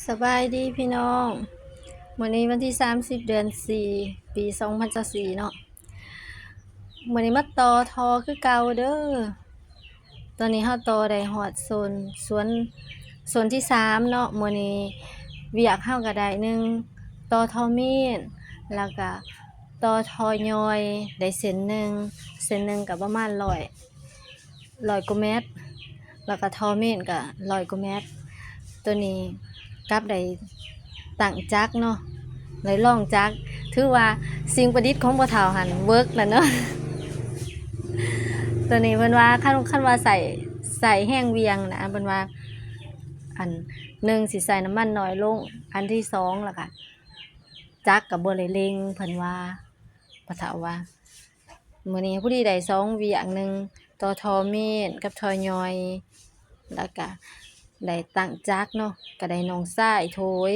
ສະບາຍດີພີ່ນ້ອງ, ມື້ນີ້ວັນທີສາມສິບ ເດືອນສີ່ ປີສອງພັນຊາວສີ່ເນາະ. ມື້ນີ້ມາຕໍ່ທໍ່ຄືເກົ່າເດີ. ຕອນນີ້ເຮົາຕໍ່ໄດ້ຮອດໂຊນ ສວນ ໂຊນທີສາມເນາະ. ມື້ນີ້ວຽກເຮົາກໍໄດ້ ໜຶ່ງ ຕໍ່ທໍ່ເມນ ແລ້ວກໍຕໍ່ທໍ່ຍ່ອຍໄດ້ເສັ້ນໜຶ່ງ, ເສັ້ນໜຶ່ງກໍປະມານຮ້ອຍ ຮ້ອຍກວ່າແມັດ ແລ້ວກໍທໍ່ເມນກໍຮ້ອຍກວ່າແມັດ. ໂຕນີ້ກັບໄດ້ຕັ້ງຈັກເນາະ, ໄດ້ລອງຈັກ, ຖືວ່າສິ່ງປະດິດຂອງພໍ່ເຖົ້າຫັ້ນເວີກແລ້ວເນາະ. ໂຕນີ້ເພິ່ນວ່າ ຄັນ ຄັນວ່າໃຊ້ ໃຊ້ແຮງຫວ່ຽງນະ ເພິ່ນວ່າ ອັນໜຶ່ງ ຊິໃຊ້ນ້ຳມັນໜ້ອຍລົງ, ອັນທີສອງ ແລ້ວກໍຈັກກໍບໍ່ໄດ້ເລັ່ງ ເພິ່ນວ່າ ພໍ່ເຖົ້າວ່າ. ມື້ນີ້ພໍດີໄດ້ສອງວຽກ, ໜຶ່ງ ຕໍ່ທໍ່ເມນກັບທໍ່ຍ່ອຍ, ແລ້ວກະໄດ້ຕັ້ງຈັກເນາະ, ກະໄດ້ນ້ອງຊາຍໂຖຍ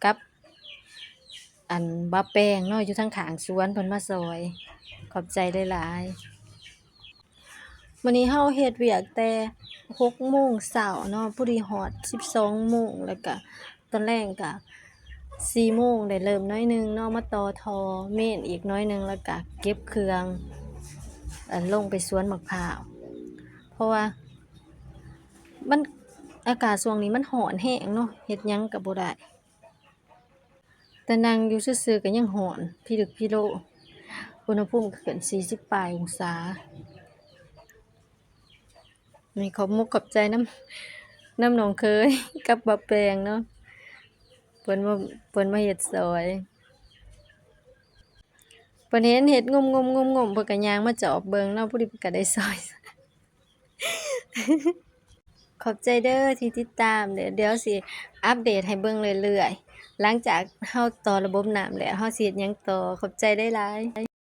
ກັບ ອັນ ບ່າວແປງເນາະ ຢູ່ທາງຂ້າງສວນ ເພິ່ນມາຊ່ອຍ, ຂອບໃຈຫຼາຍໆ. ມື້ນີ້ເຮົາເຮັດວຽກແຕ່ຫົກໂມງເຊົ້າເນາະ, ພໍດີຮອດສິບສອງໂມງ, ແລ້ວກະຕອນແລງກະສີ່ໂມງ ໄດ້ເລີ່ມໜ້ອຍໜຶ່ງເນາະ, ມາຕໍ່ທໍ່ເມນອີກໜ້ອຍໜຶ່ງ ແລ້ວກະເກັບເຄື່ອງ ເອີ ລົງໄປສວນໝາກພ້າວ, ເພາະວ່າມັນ ອາກາດຊ່ວງນີ້ມັນຮ້ອນແຮງເນາະ, ເຮັດຫຍັງກະບໍ່ໄດ້. ແຕ່ນັ່ງຢູ່ຊື່ໆກໍຍັງຮ້ອນພິລຶກພິໂລ, ອຸນຫະພູມກໍຂຶ້ນສີ່ສິບປາຍອົງສາ. ນີ້ຂອບມຸກຂອບໃຈນຳ ນຳນ້ອງເຂີຍກັບບ່າວແປງເນາະ, ເພິ່ນມາ ເພິ່ນມາເຮັດຊ່ອຍ. ເພິ່ນເຫັນເຮັດງົມໆໆໆ ເພິ່ນກໍຍ່າງມາຈອບເບິ່ງເນາະ, ພໍດີເພິ່ນກໍໄດ້ຊ່ອຍ. ຂອບໃຈເດີທີ່ຕິດຕາມເດີ, ດຽວຊິອັບເດດໃຫ້ເບິ່ງເລື້ອຍໆ ຫຼັງຈາກເຮົາຕໍ່ລະບົບນ້ຳແລ້ວ ເຮົາຊິເຮັດຫຍັງຕໍ່. ຂອບໃຈຫຼາຍໆ.